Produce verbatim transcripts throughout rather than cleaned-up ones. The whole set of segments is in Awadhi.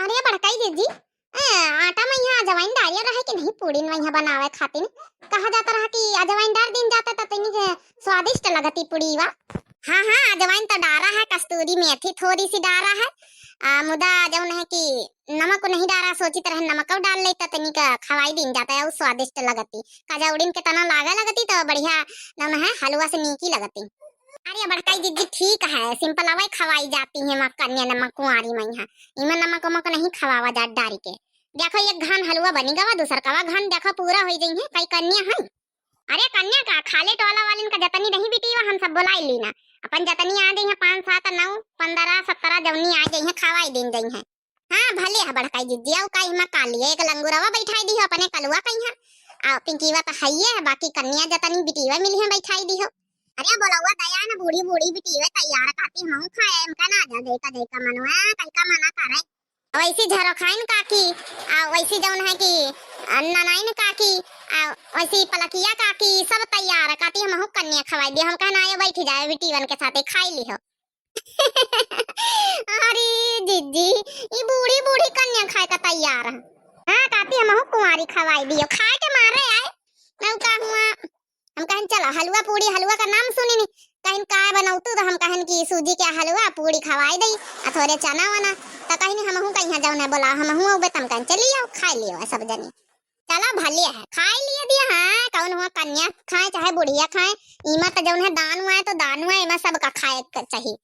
अरे बड़काई जिज्जी, ए, आटा मइहाँ अजवाइन डारिया रहे कि नहीं पूड़ीन मइहाँ बनावे खातिर? कहा जाता रहा कि अजवाइन डार दीन जाता त तनी के स्वादिष्ट लगती पूड़ीवा। हाँ, हाँ, अजवाइन तो डारा है, कस्तूरी मेथी थोड़ी सी डारा है। आ, मुदा जौन है कि नमक नहीं डारा, सोचित रहे नमक डाल लेता तनी का खवाई दीन जाता है, उ स्वादिष्ट लगती। कजौड़िन के तना लागे लगती तो बढ़िया जौन है हलवा से नीकी लगती। अरे बड़काई जिज्जी, ठीक है, सिंपल अवै खवाई जाती है वहाँ कन्या नमक कुंवारी मइहाँ, इमा नमक उमक नहीं खवावा जात डारी के। देखो एक घान हलवा बनी गवा, दूसर कवा घान देखो पूरा होई जइहे, कई कन्या है। अरे कन्या का, खाले टोला वालिन का जतनी रही बिटिया हम सब बुलाई लीना, अपन जतनी आ जइहे पाँच सात नौ पन्द्रह सत्रह जौनी आ जइहे खवाई दीन जइहे। हाँ भले है बड़काई जिज्जी, अउ का इमा कालिए एक लंगुरवा बैठाई दी हो अपने कलुआ कइहाँ, आ पिंकीवा तो हइये है, बाकी कन्या जतनी बिटिया मिली है बैठाई दी हो। अरे बोलौआ दया न बूढ़ी बूढ़ी बिटिया तैयार काती हमहू खाए, हमका ना जा देखा देखा मनवा कई का मना करे। वैसी झरोखाइन काकी, आ वैसी जौन है कि, आ, ननाइन काकी, आ वैसी पलकिया काकी, सब तैयार काती हमहू कन्या खवाई दी। हम कहना आयो बैठी जाए बिटियन के साथे खाई लिहो। अरे जिज्जी, ई बूढ़ी बूढ़ी कन्या खाए का तैयार है। हाँ काती हमहू कुंवारी खवाई दियो, खाए के मारे आए। नौका हुआ हम कहन चलो हलवा पूड़ी, हलवा का नाम सुनी नी, कहन काय बनौतू तो हम कहन कि सूजी के हलवा पूड़ी खवाई दई, आ थोरे चना वना। तो कहनी हमहू कइहाँ जौन है बोला, हमहू अउबे, तम कहन चली आओ खाई लियो सब जनी। चलो भले है खाई लिए दिया, हाँ कौन हुआ कन्या खाए चाहे बुढ़िया खाए, इमा तो जौन है दान हुआ है तो दान हुआ है, इमा सबका खाए के चाहिए।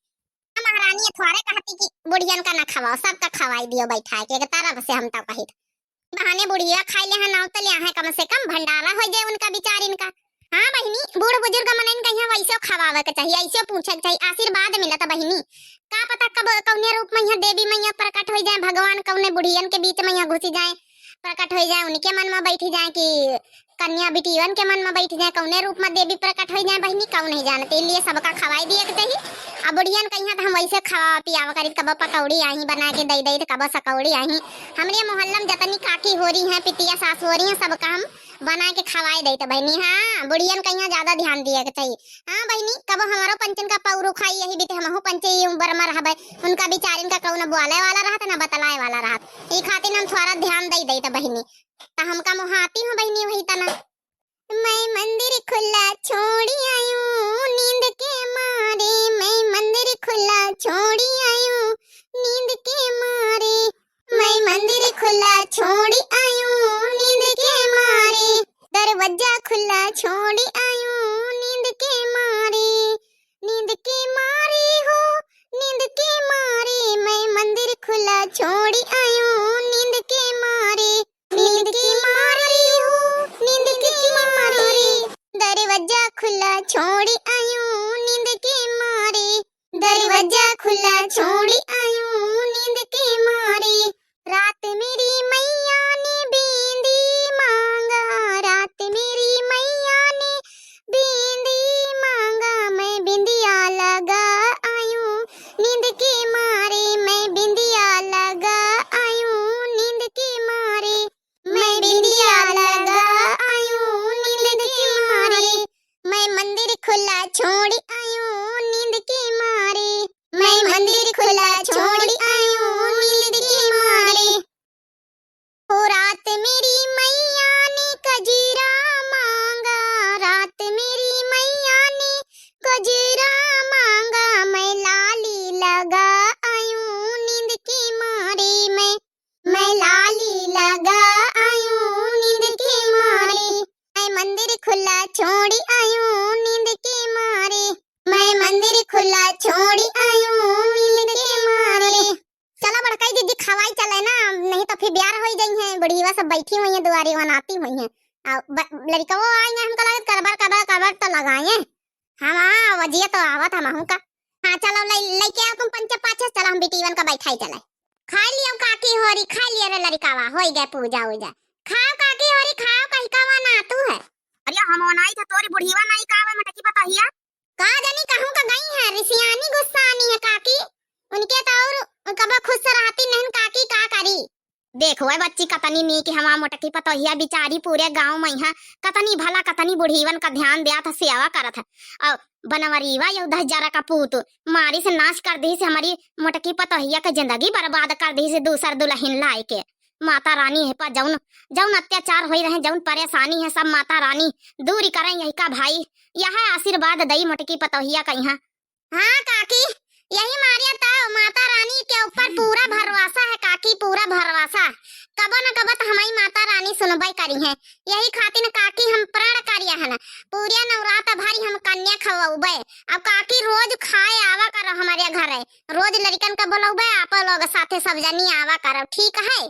महारानी अथवारे कहती कि बुढ़ियन का ना खवाओ, सबका खवाई दियो बैठाए के एक तरफ से, हम तो कही बहाने बुढ़िया खाई ले हैं, नाव तो ले हैं, कम से कम भंडारा हो जाए उनका बिचारिन का। हाँ बहिनी, बूढ़ बुजुर्ग मनइन का यहाँ वैसे खवावे के चाहिए, ऐसे पूछे के चाहिए, आशीर्वाद मिलत बहिनी। का पता कब कौने रूप में यहाँ देवी मैया प्रकट हो जाए, भगवान कौने बुढ़ियन के बीच में यहाँ घुसी जाए, प्रकट हो जाए, उनके मन में बैठी जाए कि कन्या बिटियन के मन में बैठ जाए, कौने रूप में देवी प्रकट हो जाए बहिनी, कौन नहीं जानते, इसलिए सबका खवाई दिए के चाहिए। अब बुढ़ियन कहिया तो हम वैसे खवा पियावा करी, कबो पकौड़ी आही बना के दे दे, तो कबो सकौड़ी आही। हमरे मोहल्ला में जतनी काकी हो रही हैं, पितिया सास हो रही हैं, सबका हम बना के खवाई दे तो बहिनी। हाँ, बुढ़ियन कहिया ज्यादा ध्यान दिए के चाहिए। हाँ बहिनी, कबो हमारो पंचन का पौरू खाई यही बीते, हमहू पंचे ही उम्र में रहबे, उनका बिचारिन का कौन बोले वाला रहत ना बतलाए वाला रहत, ई खातिर हम थोड़ा ध्यान दे दे तो बहिनी। त हमका मोहाती हो बहिनी वही तना। मैं मंदिर खुला छोड़ी आयूं नींद के मारे, मैं मंदिर खुला छोड़ी आयूं नींद के मारे, मैं मंदिर खुला छोड़ी आयूं नींद के मारे, दरवाजा खुला छोड़ी आयूं नींद के मारे, नींद के मारे हो, नींद के मारे, मैं मंदिर खुला छोड़ी आयूं नींद के मारे, नींद के मारे हो, नींद के मारे, दरवाजा खुला छोड़ी आयूं नींद के मारे, दरवाजा खुला छोड़ी आयूं नींद के मारे। रात मेरी मैया ने बींदी मांगा, रात मेरी मैया ने बींदी मांगा, मैं बिंदिया लगा आयूं नींद के मारे, मैं बिंदिया लगा आयूं नींद के मारे, मैं बिंदिया लगा आयूं नींद के मारे, मैं मंदिर खुला छोड़ी आयूं नींद के मारे, मैं मंदिर खुला छोड़ी आयूं नींद के मारे। ओ रात मेरी मैया ने कजरा मांगा, रात मेरी मैया ने कजरा मांगा, मैं लाली लगा आयूं नींद के मारे, मैं, मैं लाली लगा आयूं नींद के मारे, मैं मंदिर खुला छोड़ी आयूं नींद के मारे, मैं मंदिर खुला छोड़ी आयूं नींद के मारे। चला बड़काई दीदी, खवाई चले ना, नहीं तो फिर ब्यार होई जइहें, बुढ़िया सब बैठी हुई हैं दुआरे वनाती हुई हैं। आ ब-, लड़िकवो आई हैं, हमका लगे करबर करबर करबर तो लगाए हैं। हाँ, हाँ, वजिया तो आवत हमहू का। हाँ, चलो लइ-, लइके आओ तुम पंचे पाछे, चलो हम बिटिवन का बैठाई चले। खाई लियो काकी होरी, खाई लियो रे लड़िकावा, होई गए पूजा उजा। खाओ काकी होरी, खाओ, कही का वनातू है। अरे हम वनाई थे, तोरी बुढ़िया नाई का आवे मटकी पतोहिया। का जानी कहूँ का गई है, रिसियानी गुस्सानी है काकी। उनके तो और कबो खुश रहती नहीं काकी, का करी। देखो ए बच्ची, कतनी नीक हमार मोटकी पतोहिया बिचारी, पूरे गाँव मइहाँ कतनी भला, कतनी बुढ़ीवन का ध्यान द्यात ह, सेवा करत ह। अउ बनवरीवा यहू दहिजरा का पूत, मारी से नास कर दिहिस हमरी मोटकी पतोहिया के जिंदगी बर्बाद कर दिहिस दूसर दुलहिन लाइके। माता रानी है पा जउन, जउन अत्याचार होई रहे, जउन परेसानी है, सब माता रानी दूर करें यहिका भाई। यह आशीर्वाद दई मोटकी पतोहिया कइहाँ। हाँ काकी, यही मारिया त माता रानी के ऊपर पूरा भरवासा है काकी, पूरा भरवासा। कबो न कबो त हमई माता रानी सुनबे करिहैं। यही खातिर काकी हम प्रण करिया हन, पूरे नवरात भरी हम कन्या खवउबे। अब काकी रोज खाए आवा करो हमरे घरे, रोज लड़िकन का बोलउबे, आप लोग साथे सब जनी आवा करो, ठीक है?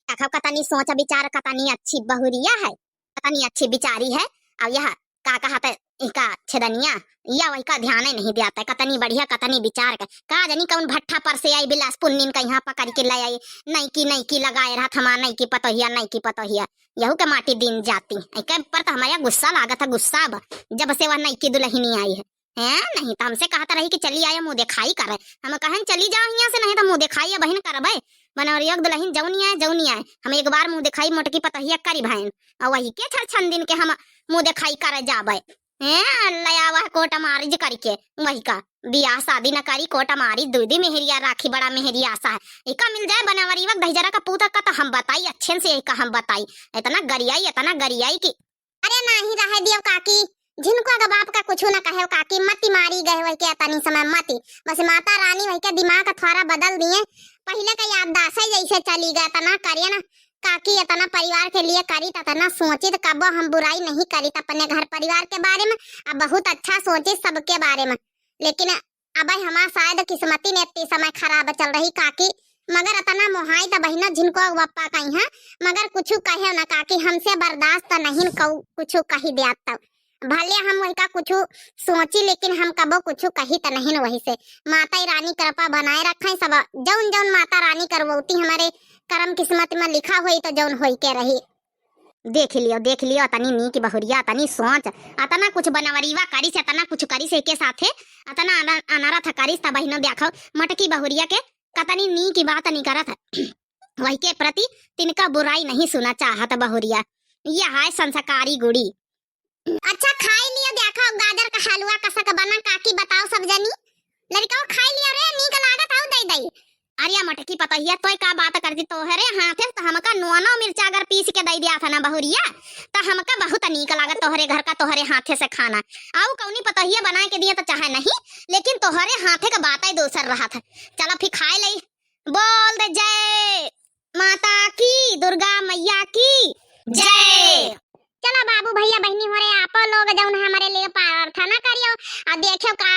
देखो कतनी सोच विचार, कतनी अच्छी बहुरिया है, कतनी अच्छी बिचारी है। अब यह का कहत है इका छेदनिया, या वहिका ध्यान ही नहीं द्यात है। कतनी बढ़िया, कतनी बिचार के, का जनी कउन भट्ठा पर से आई, बिलास पुन्निन कइहाँ पकड़ के ले आई, नइकी नइकी लगाए रहत हमार नइकी पतोहिया, नइकी पतोहिया। यहू के माटी दिन जाती। एके पर त हमरे गुस्सा लागत है, गुस्सा अब, जब से वह नइकी दुलहिनी आई है। हैं, नहीं त हमसे कहत रही कि चली आया मुँह देखाई करे। हम कहन चली जाओ हियाँ से, नहीं त मुँह देखाई अबहिन करबे। बनवरिया के दुलहिन जउनी आए, जउनी आए, हम एक बार मुँह देखाई मोटकी पतोहिया करी भएन। अउ वहिके छर छन दिन के हम मुँह देखाई करे जाबे। हैं, ले आवा है कोर्ट मारिज करिके, वहिका बियाह सादी न करी, कोर्ट मारिज दुइ दुइ मेहरिया राखी, बड़ा मेहरिया आसा है। इका मिल जाए बनवरिया के दहिजरा का पूत का त हम बताई, अच्छे से इका हम बताई। इतना गरियाई, इतना गरियाई कि अरे नाही रहे दियो काकी, झिनकुआ के बाप का कुछु न कहेव काकी, मती मारी गए वहिके अतनी समय मती। बस माता रानी वहिके दिमाग थोड़ा बदल दिए, पहिले का याददाश्त है जैसे चली गए, इतना करिए ना काकी, इतना परिवार के लिए करी त इतना सोची त कबो हम बुराई नहीं करी त अपने घर परिवार के बारे में, अब बहुत अच्छा सोची सबके बारे में। लेकिन अबे हमार शायद किस्मती ने इतनी समय खराब चल रही काकी, मगर अतना मोहाई त बहिनो झिनको बप्पा कइहाँ, मगर कुछु कहे न काकी, हमसे बर्दाश्त त नहीं कऊ कुछु कही द्यात तब। भले हम वहिका कुछु सोची, लेकिन हम कबो कुछु कही त नहीं वही से। माता रानी कृपा बनाए रखें सब, जउन जउन माता रानी करवौती हमरे करम किस्मत में लिखा होई त जउन होई के रही। देख लियो, देख लियो, अतनी नीक बहुरिया, अतनी सोच, अतना कुछ बनवरीवा करिस, अतना कुछ करिस एके साथे, अतना अन-, अनरथ करिस, त बहिनो देखो, मोटकी बहुरिया के कतनी नीक बात निकरत है। वहिके प्रति तिनका बुराई नहीं सुना चाहत बहुरिया। यह है संस्कारी गुड़ी। अच्छा, खाई लियो, देखो, गाजर का हलवा कसक बना, काकी बताओ सब जनी। लड़िकवा खाई लियो रे, नीक लागत हऊ, दई दई। अरे मोटकी पतोहिया, तोय का बात करती, तोहरे हाथे से त हमका नोनो मिर्चा अगर पीस के दई दिया था ना बहुरिया, त हमका बहुत नीक लागत, तोहरे घर का, तोहरे हाथे से खाना। अउ कउनी पतोहिया बनाए के दिए त चाहे नहीं, लेकिन तोहरे हाथे का बात ही दोसर रहत है। चलो फिर खाए लई। बोल दे जय माता की, दुर्गा मैया की जय। चलो बाबू भैया बहिनी हो रे, आपो लोग जउन हमरे लिए प्रार्थना करियो अउ देखियो का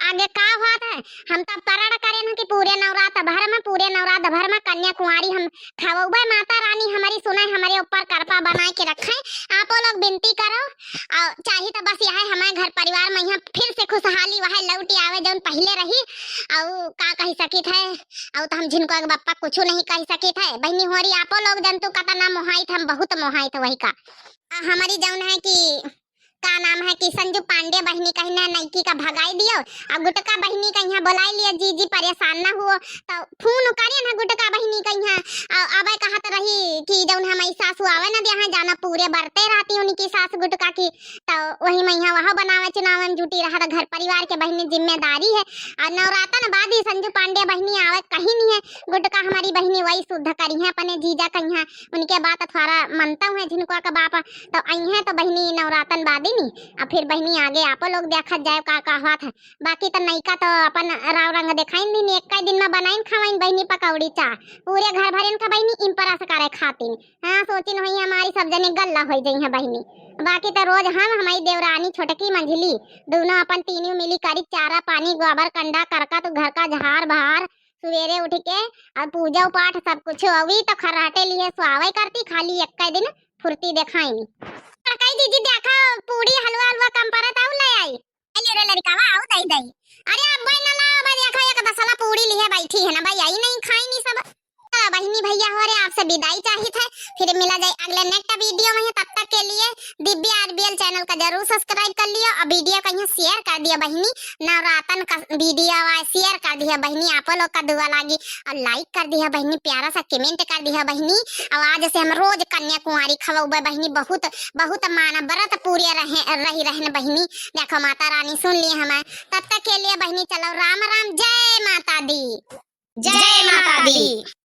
आगे का होत है। हम त प्रण करेन कि पूरे नवरात भर में, पूरे नवरात भर में कन्या कुंवारी हम खवउबे। माता रानी हमरी सुने, हमरे ऊपर कृपा बनाए के रखे। आपो लोग विनती करो अउ चाही त बस यह हमारे घर परिवार में यहाँ फिर से खुशहाली वह लौट आवे जउन पहिले रही। अउ का कही सकित है, अउ त हम झिनको के बप्पा कुछु नहीं कही सकित है। बहिनी होरी आपो लोग जंतु कतना मोहाइत, हम बहुत मोहाइत वहिका। आ, हमरी जउन है कि का नाम है कि संजू पांडे बहिनी कहिन नइकी का भगाई दियो, अउ गुटका बहिनी का यहाँ बोलाई लियो, जीजी परेशान न हुओ, त फोन करे ना गुटका बहिनी का यहाँ। अउ अबे कहत रही कि जउन हमारी सासू आवे न दिया है, जाना पूरे बरते रहती उनकी सास गुटका की, त वही में यहाँ वह बनावे चुनावन जुटी रहा, त घर परिवार के बहिनी जिम्मेदारी है। अउ नवरातन बाद ही संजू पांडे बहिनी आवे कहीं नहीं है, गुटका हमारी बहिनी वही शुद्ध करी है अपने जीजा कइहाँ, उनके बात थोड़ा मनता हुए झिनकुआ का बाप, त अइहें त बहिनी नवरातन बादी नी, अब फिर बहिनी आगे आपो लोग देखत जाए का का होत है। बाकी त नइका त अपन राव रंग देखाइन दिन, एक दिन में बनाइन खवाइन बहिनी पकौड़ी चाह, पूरे घर भरेन का बहिनी इम्प्रेस करे खातिन। हाँ, सोचिन होई हमारी सब जने गल्ला होई जइहें बहिनी। बाकी त रोज हम, हमारी देवरानी, छोटकी, मंझली, दोनों अपन तीनों मिली करी चारा पानी, गोबर, कंडा, करका, तो घर का झार बहार, सुबेरे उठ के अउ पूजा पाठ सब कुछ अउरी त खर्राटे लिए सुआवे करती, खाली एक्के दिन फुर्ती देखाइनी। कई दीदी देखा पूड़ी हलवा हलवा कम परत आउ ले आई। अरे रे लड़िकावा आउ दई दई। अरे अब वही न लाओ, भाई देखा एक दसला पूड़ी लिए बैठी है ना भाई, आई नहीं खाई नहीं सब। तो बहिनी भैया हो रे, आपसे विदाई चाहित है। फिर मिला जाए अगले next video में। तब तक के लिए दिव्या RBL channel का जरूर subscribe कर लियो और video का यहाँ share कर दियो बहिनी। नवरातन का video आए, share कर दियो बहिनी, आप लोग का दुआ लागी। और like कर दियो बहिनी, प्यारा सा comment कर दियो बहिनी। और आज से हम रोज कन्या कुंवारी खवौबे बहिनी, बहुत बहुत माना व्रत पूरे रहे, रही रहन बहिनी। देखो माता रानी सुन लिए हमें। तब तक के लिए बहिनी चलो राम राम, जय माता दी। जय माता दी।